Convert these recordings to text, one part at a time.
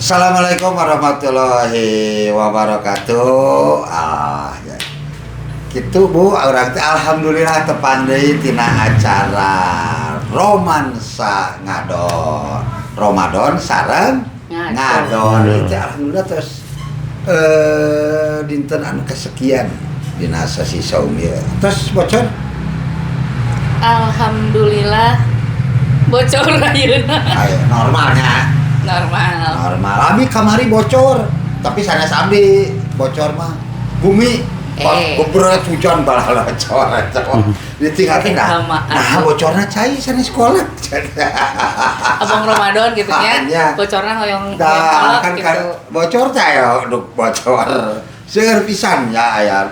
Assalamualaikum warahmatullahi wabarakatuh. Ah, ya. Gitu, Bu, urang teh alhamdulillah tepang deui tina acara Romansa Ngadon. Ramadan sareng Ngadon. ngadon. Itu alhamdulillah terus dinten anu kesekian dina sasi saum ieu. Terus bocor. Alhamdulillah bocor ayeuna. Ayo, normalnya. Normal. Normal. Abi kamari bocor, tapi sanes abdi bocor mah bumi. Pas beberat hujan balalocor eta. Ditinggal teh nah. Sama. Nah, bocorna cai sanes sekolah. Abang Ramadan gitu Ah, nya. nya. Bocorna hoyong hoyong Nah, kolak kan gitu. Kan bocor teh aya duk bocor. Seueur pisan ya aya.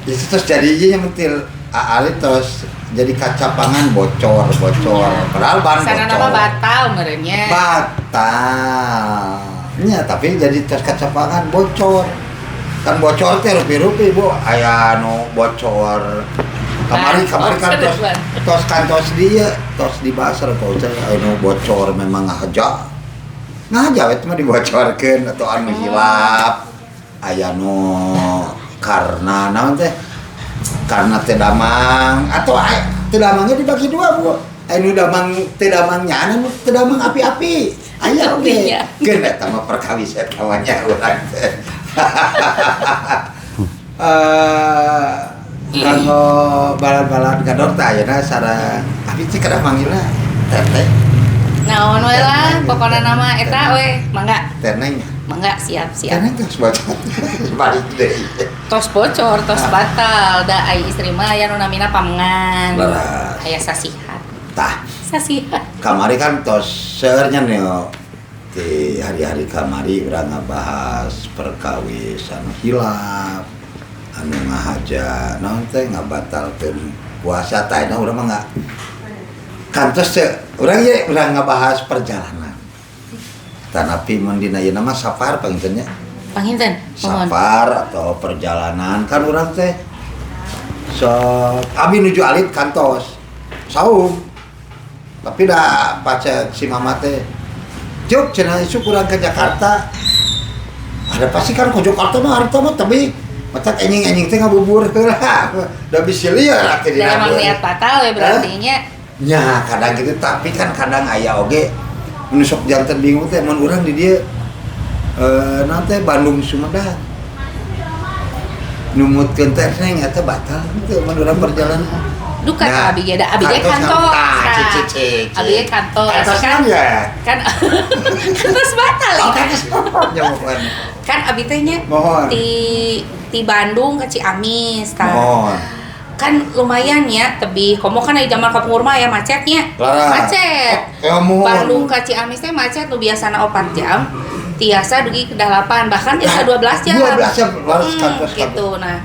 Itu terus jadi ieu yang mentil Ali terus jadi kacapangan bocor bocor. Padahal ban Sana bocor. nama batal meureun nya. Batal. Nya, tapi jadi terus kacapangan bocor. Kan bocor teh rupi-rupi, Bu. Aya nu bocor kamari kamari kan tos tos kantos dia tos dibahas atau aya nu bocor memang ngahaja. Ngahaja we mah dibocorkeun atau anu hilap. Aya nu karena naon teh? Karena teu damang atau teu damangnya dibagi dua, Bu. Aya nu damang teu damangnya, anu teu damang api-api. Aya oge. Iya. Keun eta mah perkawis eta mah nya urang teh. Kanggo balad-balad gador teh ayeuna sareng abi teh kedah manggilna teteh. Naon we lah, pokona nama eta we, mangga. Teneng. Mangga, siap siap. Teneng terus bocor. Balik deui. Tos bocor, tos batal, da ai istri mah aya nu namina pamengan. Leres. Aya sasihat. Tah, Sasihat. Kamari kan tos seueurnya nih di hari-hari kamari urang ngabahas perkawis anu hilap, anu ngahaja naon teh, ngabatalkeun puasa. Tah, ayeuna urang mah nggak kantos teh urang ye urang ngabahas perjalanan, tanapi mun dina ieu mah safar panginten nya. Panginten, mohon. Safar atau perjalanan kan urang teh so abi nuju alit kantos saum, tapi dah pacet si mama teh cuk cenah isuk urang ke Jakarta. Ada pasti kan ke Jakarta mah harta mah tapi matak enjing-enjing teh ngabubur heula da bisi lieur atuh Da emang niat batal ya berarti nya. Nya, kadang gitu, tapi kan kadang aya oge nu sok janten bingung teh mun urang di dieu nanti Bandung Sumedang numutkeun teh neng eta batal teu mun urang perjalanan. Duka Nah, ka abi ge, da abi ge kantos kantos. Tah, Tah, cik, cik, cik. Abi ge kantos. Kantos Kan kan ya? Kan kantos batal Oh, ya. Kantos ya, mohon. Kan abi teh nya Mohon. Ti ti Bandung ke Ciamis tah. Mohon. Kan lumayan ya, tebih komo kan aya zaman kapungkur mah ya macetnya. Leres. Macet. Oh, ya, mohon. Bandung ke Ciamis teh macet, nu biasana 4 jam tiasa dugi ke 8, bahkan tiasa 12 jam. 12 jam, leres, kantos, gitu. Nah,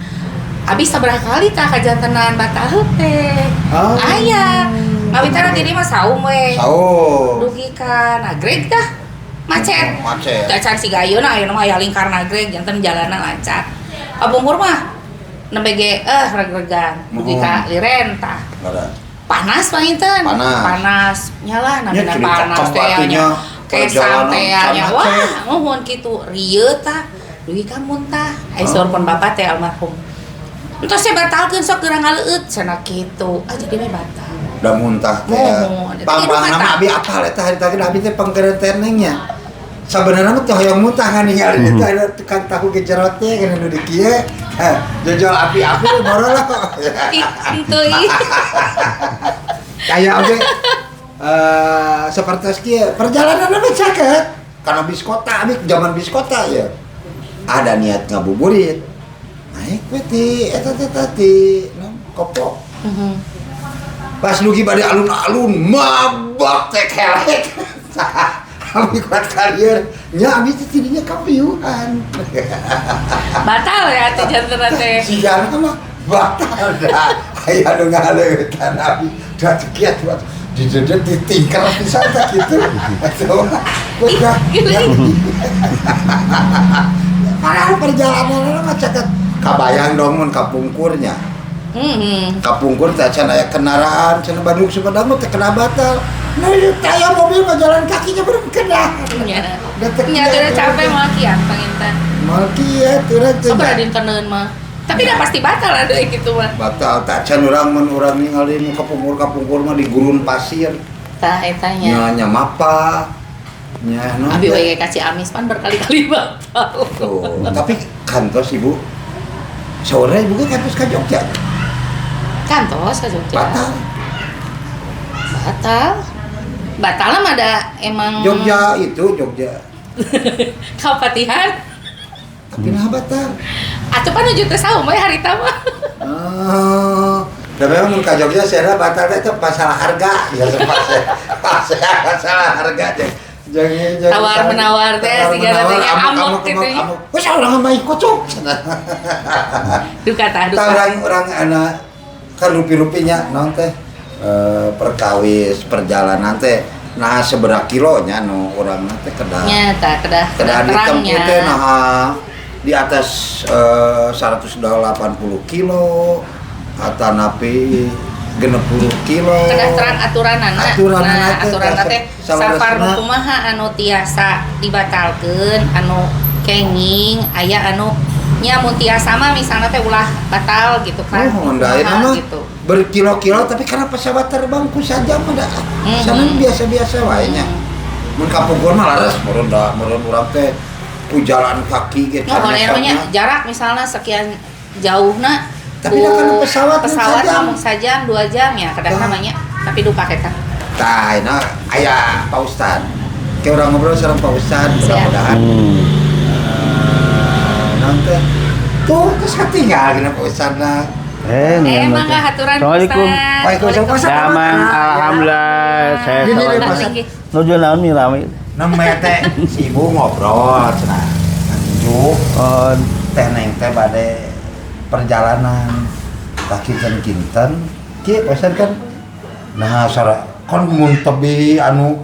abis sabaraha kali tah kajantenan batal teh. Oh. Aya. Ngawitan tadi mah saum we. Saum. Dugi ka Nagreg tah macet. Macet. Cacan siga ayeuna, ayeuna mah aya lingkar Nagreg janten jalanan lancar. Kapungkur mah nembe ge reg-regan dugi ka Liren tah. Leres. Panas panginten. Panas. Panas. Nyala Nya, namina jadi panas cakep teh atuh nya. nya. Kesang Perjalanan teh nya. can Wah, macet. nuhun kitu rieu tah. Dugi ka muntah. Ai Oh. saur pun bapak teh almarhum. Entos saya batalkeun sok geura ngaleueut cenah kitu. Ah, jadi we batal. Udah muntah teh. Mohon. Pang-pang Itu nama kata. abi apal eta hari tadi abi teh pangkeureun tenengnya. Sabenerna mah teu hoyong muntah, ngan ningali itu ada tukang tahu gejerot teh kan nu di kieu. Heh, jojol api-api borol. Ih, henteu ih. Kayak oge seperti kieu perjalanan mah caket. Karena bis kota, abi zaman bis kota ya. Ada niat ngabuburit. Naik we ti eta teh tadi naon, Kopo. Pas dugi bade alun-alun mabok teh kelek. Abi kuat kalian nya, abi teh tidinya kapiuhan. Batal ya atuh jantenna teh. Sigana mah batal dah. Aya nu ngaleutan abi da kieu buat didedet ditingker pisan teh kitu. Atuh udah. Padahal perjalanan mah caket. Kabayang dong mun kapungkurnya. Kapungkur teh can aya kendaraan cenah Bandung Sumedang mah teh kena batal. Nah, taya mobil mah jalan kakinya belum kedah. Nya. Da teu Nya teu capek moal kiat panginten. Moal kiat urang teh. Sok dinteneun mah. Tapi dah pasti batal ada gitu mah. Batal tacan urang mun urang ningali nu kapungkur-kapungkur mah di gurun pasir. Tah eta nya. Nya nya mapa. Nya naon Abi teh. we ka Ciamis pan berkali-kali batal. Tuh, tapi kantos ibu sore ibu kan kantos ka Jogja. Kantos ka Jogja. Batal. Batal. Batal mah ada emang Jogja itu Jogja. Kapatihan. Tapi nah batal. Atuh pan nuju teh saum we harita mah. Oh, dan memang mun ka Jogja saya batal teh itu masalah harga, ya masalah harga aja. Jangan jangan Tawar menawar teh siga teh nya amok gitu nya. Wes urang mah ikut cuk. Duka tah duka. Tah urang anak kan rupi-rupinya naon teh perkawis perjalanan teh nah seberapa kilonya nu urang teh kedah Nya tah kedah kedah ditempuh terangnya. Teh nah di atas 180 kilo atau napi 60 kilo. Kedah terang aturanana. Aturanana Nah, teh, aturanana teh salah safar nu resna. kumaha anu tiasa dibatalkeun, anu kenging, aya anu nya mun tiasa mah misalna teh ulah batal gitu kan. Oh, da Kumaha mah gitu. Berkilo-kilo tapi karena pesawat terbang ku saja mah da. Sana biasa-biasa wae nya. Mun kapungkur mah laras meureun da meureun urang teh ku jalan kaki ge. Oh, kalau nya jarak misalnya sekian jauhna Tapi dah kana pesawat mun pesawat sajam. mah mun sajam 2 jam ya kedah Tah. namanya tapi duka eta. Tah, nah aya Pak Ustad. Kayak urang ngobrol sareng Pak Ustad Siap. mudah-mudahan. Naon teh? Tuh, terus ketinggal gini Pak Ustad lah. Emang nggak aturan. Assalamualaikum. Ustaz. Waalaikumsalam. Damang, alhamdulillah. Saya Gini deh, salam. Pak Ustad. Nuju naon nih rame? Nembe teh si ibu ngobrol cenah. Nunjuk Oh, teh neng teh bade perjalanan tah kinten-kinten kieu Pak Ustad kan nah sora kon mun tebi anu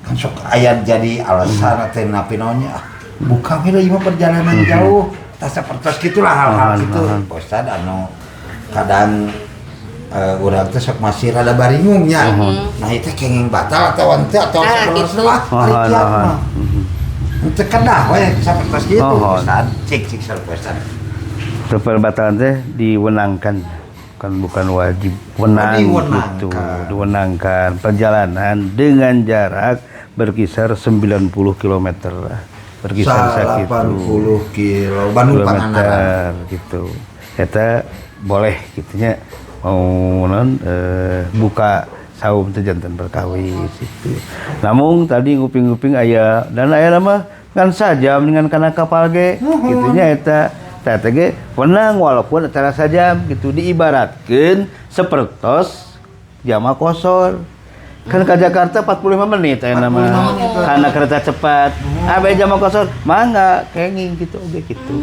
kan sok aya jadi alasan atau napi naonnya ah, buka we lah ieu mah perjalanan jauh tah sapertos gitulah hal-hal Nahan, gitu nahan. Pak Ustad anu kadang urang teh sok masih rada baringungnya nah itu kenging batal atau henteu atau Ah, sebenarnya gitu. lah ari Nahan, kiat nahan. mah. Henteu kedah we sapertos kitu Nahan. Ustad cik cik sareng Pak Ustad. Perbatalkan teh diwenangkan, kan bukan wajib, wenang. Oh, diwenangkan. Gitu, diwenangkan perjalanan dengan jarak berkisar 90 km lah, berkisar sakitu. 80 kilo Bandung Pangandaran. Kilometer gitu eta boleh gitunya mau non buka saum teh janten perkawis itu. Namun tadi nguping-nguping aya dan aya mah kan sajam dengan kana kapal ge gitunya eta teh teh ge wenang walaupun acara sajam gitu diibaratkeun sepertos jama qosor kan ke Jakarta 45 menit aya nama 45 menit. karena kereta cepat abe jama qosor mangga kenging gitu oge gitu.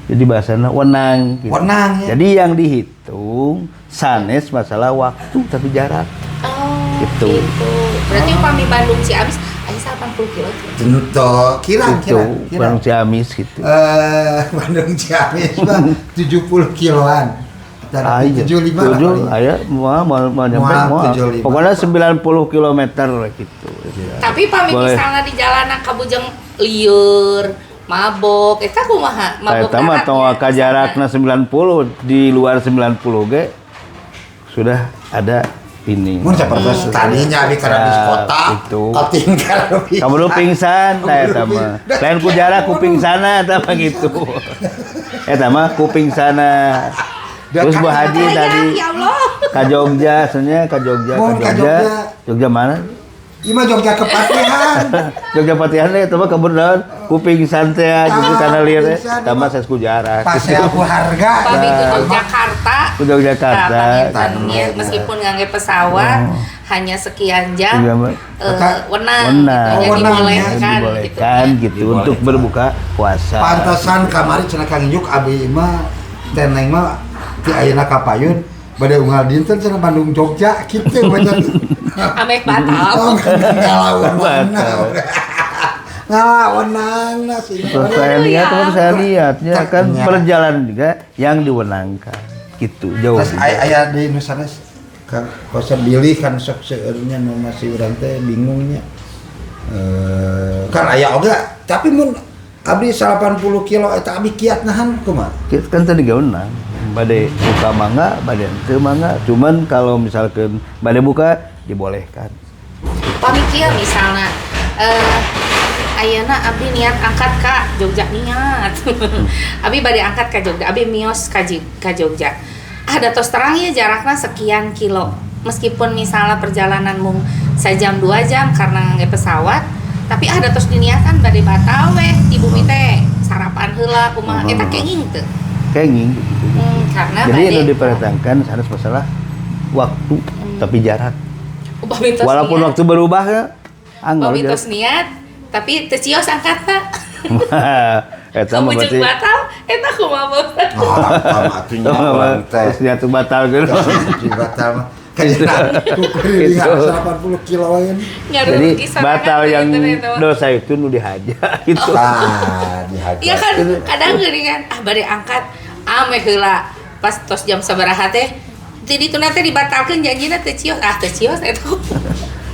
Jadi bahasana wenang gitu. Wenang, ya. Jadi yang dihitung sanes masalah waktu tapi jarak. Oh, Gitu. gitu. Berarti upami Bandung Ciamis aya 80 kilo tuh. Tentu kira Gitu, kira kira. Bandung Ciamis gitu. Bandung Ciamis mah 70 kiloan. Ah, iya. 75 lah Tujuh, paling. aya mau mau mau nyampe Moal mau. 75. Pokoknya 90 km gitu. Tapi pami Boleh. misalnya di jalanan kabujeng lieur, mabok, eta kumaha? Mabok Eta mah darat tong ya, ka jarakna 90 di luar 90 ge sudah ada ini. Mun sapertos tadinya abi kana di Ya, kota, itu. katinggal lebih. Kamu lu pingsan, tah eta mah. Lain ku jarak ku pingsana eta mah gitu. Eta mah ku pingsana. Terus Bu Haji Sayang, tadi ya Allah. ka Jogja, sebenarnya ka Jogja, ka Mun ka Jogja. Jogja. Jogja mana? Ieu mah Jogja Kepatihan. Jogja Patihan teh eta mah kebun naon? Ku pingsan teh gitu Ah, kana lieur teh. pingsan, Tambah emang. sanes ku jarak. Pasea ku harga. Pami ku Nah. Yogyakarta. Ku Yogyakarta. Nah, panginten ya, meskipun ngangge pesawat hanya sekian jam Iya, Mbak. wenang, Wenang. gitu, ya, Oh, wenang, ya. dibolehkan gitu. Dibolehkan gitu untuk Dibolehkan. berbuka puasa. Pantesan kamari cenah Kang Juk abi mah teneng mah ti ayeuna ka payun bade unggal dinten cenah Bandung Jogja kitu banyak. Ameh batal. Oh, ngalaweunang. Batal. Ngalaweunang sih. Terus saya lihat, ya. terus saya lihat ya kan Ya. perjalanan juga yang diwenangkan gitu jauh. Terus aya aya di nu sanes Kang kosa bilih kan sok seueurnya nu masih urang teh bingungnya. Kan aya oge, tapi mun abdi 80 kilo eta abdi kiat nahan kumaha? Kita kan tadi gaunang bade buka mangga, bade henteu mangga. Cuman kalau misalkan bade buka dibolehkan. Pami kieu misalna ayeuna abdi niat angkat ka Jogja niat. Abdi bade angkat ka Jogja, abdi mios ka Jogja. Ada tos terang ya jaraknya sekian kilo. Meskipun misalnya perjalanan mung sajam 2 jam karena ngangge pesawat, tapi ada tos diniatan bade batal weh di bumi teh sarapan heula kumaha eta kenging teu? Kenging gitu. Karena Jadi bade itu diperhatikan harus masalah waktu tapi jarak. Upami tos Walaupun niat, waktu berubah ya, anggar upami jarak. Tos niat tapi teu cios angkatna. Eta mah Ujung berarti batal eta kumaha, Bos? Ah, sama atuh nya urang teh. Terus niat batal gitu. Terus batal mah. Kayaknya kukur 80 kilo ini. Jadi Ngarugi sorangan batal yang gitu eta mah. Dosa itu nu dihaja gitu. Ah, dihajar. Iya kan, kadang gini kan, ah bade angkat, ame heula pas tos jam sabaraha teh, jadi itu nanti dibatalkan janjina teu cios, ah teu cios eta.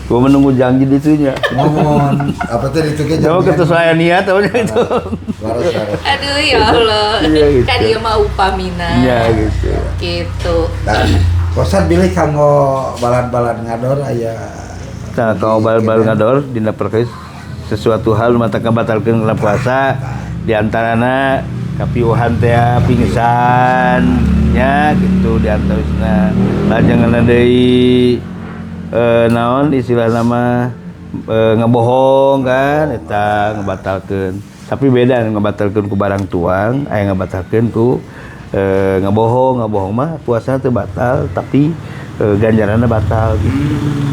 Gua menunggu janji ditunya. Mohon apa teh itu ge. Coba kesesuaian niat apa itu. Waras, waras. Aduh ya Allah. Iya, gitu. Kan ieu mah upamina. Iya gitu. Gitu. Nah, kosan bilih kanggo balad-balad ngador aya? Nah, kalau bal-bal ngador dina perkawis sesuatu hal mata kabatalkeun kana puasa, di antarana kapiuhan teh, pingsan nya gitu, di antawisna lajengan deui naon istilah nama ngebohong kan eta ngebatalkeun. Tapi beda ngebatalkeun ku barang tuang aya ngebatalkeun ku ngebohong. Ngebohong mah puasa teu batal tapi ganjaranna batal gitu.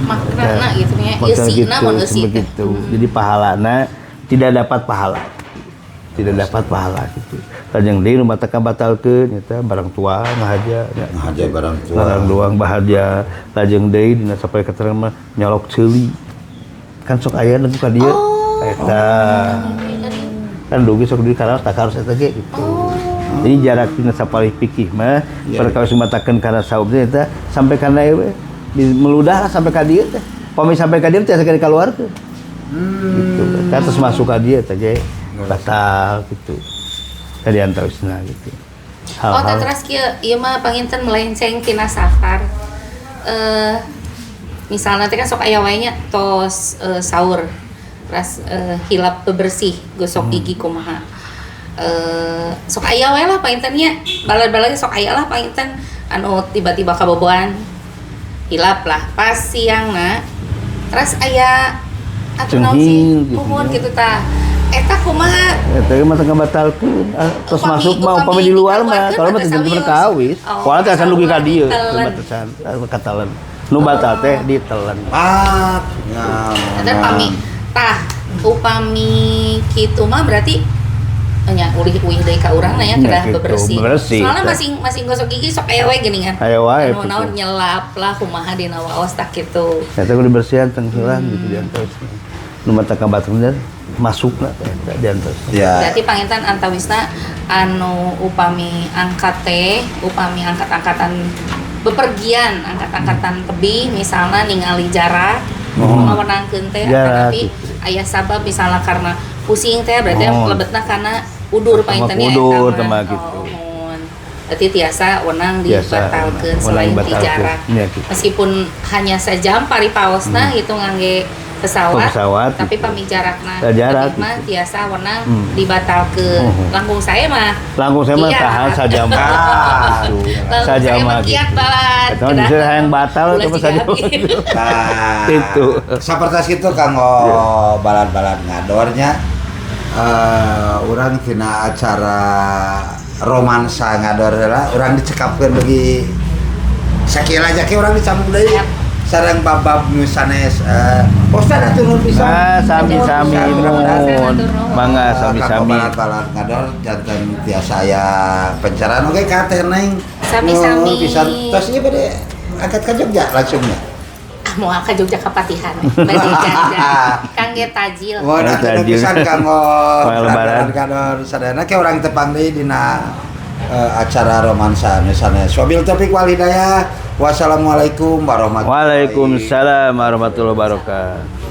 Maknana gitu nya, Makna eusina gitu, mun eusi teh. begitu. Jadi pahalana tidak dapat pahala. Tidak dapat pahala gitu. Lajeng deui nu matak batalkeun eta barang tuang ngahaja nya. Ngahaja barang tuang. Barang tuang bahagia. Lajeng deui dina sampai keterangan mah nyolok ceuli. Kan sok aya nu ka dieu. Oh. Eta. Kan dugi sok di kana tak harus eta ge gitu. Jadi jarak dina sapalih pikih mah perkawis matakeun kana saum teh eta sampai kana ieu we. Meludah lah sampai ka dieu teh. Pami sampai ka dieu teh sakali kaluarkeun. Gitu. Eta terus masuk ka dieu teh ge batal gitu. Tadi antawisna gitu. Oh, Hal-hal teras kieu ieu mah panginten melenceng tina safar. Misalnya teh kan sok aya wae nya tos sahur. Ras hilap bebersih, gosok gigi kumaha. Sok aya wae lah panginten nya. Balad-balad sok aya lah panginten anu tiba-tiba kaboboan hilap lah. Pas siangna teras aya atuh naon sih? Cenghil gitu Muhun ya. Gitu tah. Eta kumaha? Eta mah tengah batalkeun. Ah, terus Upami- masuk mah upami di luar mah dikaluarkeun kalau mah atau teu jadi sawios? perkawis. Oh, Pola teh asan dugi ka dieu, telan. batasan katalen. Nu batal teh ditelan. Ah, nah. Eta pami tah upami kitu mah berarti nya ulih uih deui ka urang nya Nya kedah gitu, bebersih. bebersih, Soalnya tah. masing masing gosok gigi sok aya we geuningan. Aya wae, Anu naon gitu. nyelap lah kumaha dina waos tah kitu. Eta kudu dibersihan teng hilang gitu di antawisna. Nu mata kabatalkeun masukna teh eta di antawisna. Ya. Berarti panginten antawisna anu upami angkat teh, upami angkat-angkatan bepergian, angkat-angkatan tebih misalnya ningali jarak, ngawenangkeun teh Jarak, tapi gitu. Aya sabab misalnya karena pusing teh berarti Oh. lebetna karena udur Sama panginten nya udur, eta sama mah. gitu. Oh, muhun. Berarti tiasa wenang Tiasa, dibatalkeun wenang selain di dibatalkeun. jarak. Ya, gitu. Meskipun hanya sejam paripaosna gitu ngangge pesawat, Pesawat, tapi gitu. pami jarakna Ya, jarak, tebih mah gitu. tiasa wenang dibatalkeun. Langkung saya mah Langkung saya mah Kiat. tahan saja mah. Ah. Gitu. Langkung Saja saya mah mah kiat gitu. balat. Eta mah justru yang batal Ulah itu mah jiga saja. abdi. Nah, Itu. sapertos itu kanggo balad-balad ngadornya urang tina acara romansa ngador lah urang dicekapkeun bagi sakieu aja ke urang dicambung deui Siap. Sareng bab-bab nu sanes Ustaz atuh nuhun pisan. Nah, sami-sami Nuhun pisan, mun. Mangga Kanggo sami-sami. balad-balad ngador janten tiasa aya pencerahan oge ka Teh Neng. Sami-sami. Nuhun pisan. Tos ieu bade angkat ka Jogja langsungnya. Ah moal ka Jogja kapatihan. Bade jajan. Kangge tajil. Wah, Nah, atuh tajil. pisan kanggo Poe lebaran. ngador sadayana ke urang tepang deui dina acara romansa anu sanes. Wabillahi taufik wal hidayah. Wassalamualaikum warahmatullahi. Waalaikumsalam warahmatullahi wabarakatuh.